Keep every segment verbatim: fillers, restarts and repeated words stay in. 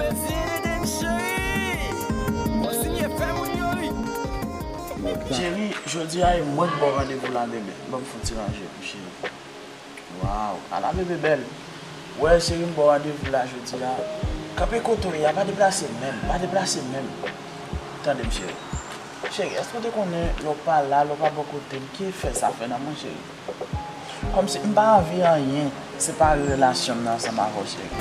Zidane cheri, kontinye fè moun yo ri. Cheri, jodi a e mwen k ba w randevou la demen. Ban m fè yon ti ranje pou cheri. Waw, ala bebe bèl. Wè, cheri, m ba w randevou la jodi a. Kanpe kote w ye a, pa deplase menm, pa deplase menm. Tande m, cheri. Cheri, èske w te konnen lè w pa la, lè w pa bò kote m, ki efè sa fè nan mwen, cheri? Kòmsi m pa anvi anyen separe relasyon m nan ansanm avè w, cheri.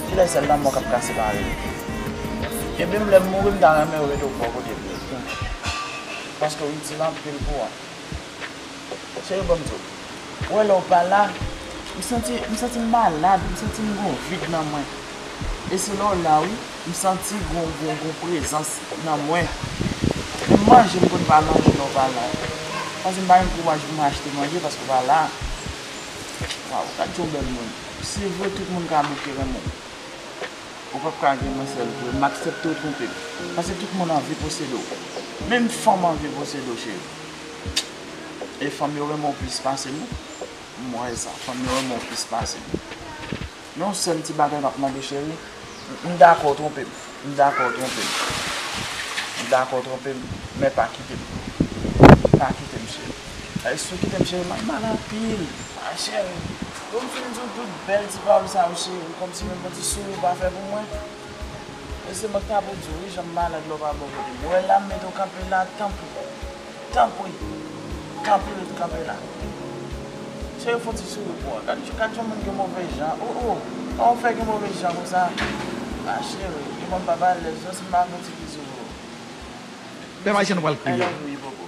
Kilè sèl lanmò k ap ka separe nou? Ebyen, lè m mouri, m ta renmen w rete w bò kote m ye. Paske w itil anpil pou mwen. Cheri, ban m di w. Ou wè, lè w pa la, m santi, m santi m malad, m santi m gon vid nan mwen. E se lè w la, wi, m santi gon, gon, gon prezans nan mwen. Menm manje, m konn pa manje lè w pa la. Paske m pa gen kouraj pou m achte manje paske w pa la. Waw, gad yon bèl moun. Se vre, tout moun ka bouke renmen w. Ou p ap ka gen mwen sèl vre, m aksepte w twonpe m. Paske tout moun anvi posede w. Menm fanm anvi posede w, cheri. E fanm yo renmen w plis pase m, wi. M wè sa, fanm yo renmen w plis pase m. Yon sèl ti bagay m ap mande, cheri. M dakò w twonpe m. M dakò w twonpe m. M dakò w twonpe m, men pa kite m. Pa kite m, cheri. Ay, si w kite m, cheri, m ap mal anpil. A, cheri, pou m fin di w tout bèl ti pawòl sa yo, cheri, kòmsi menm yon ti souri w pa fè pou mwen. E se mwen k ta pou di w, wi, jan m malad lè w pa bò kote m. Ou wè la, m mete w kanpe la, tanpri. Tanpri. Tanpri, ret kanpe la. Cheri, fè yon ti souri pou mwen. Gad, gad yon moun gen move jan. O, o, kòman w fè gen move jan konsa? A, cheri, e mwen m p ap alèz, non, si m pa fè yon ti bizou pou ou. Pè Majen, nou pral kriye. I love you, Popo.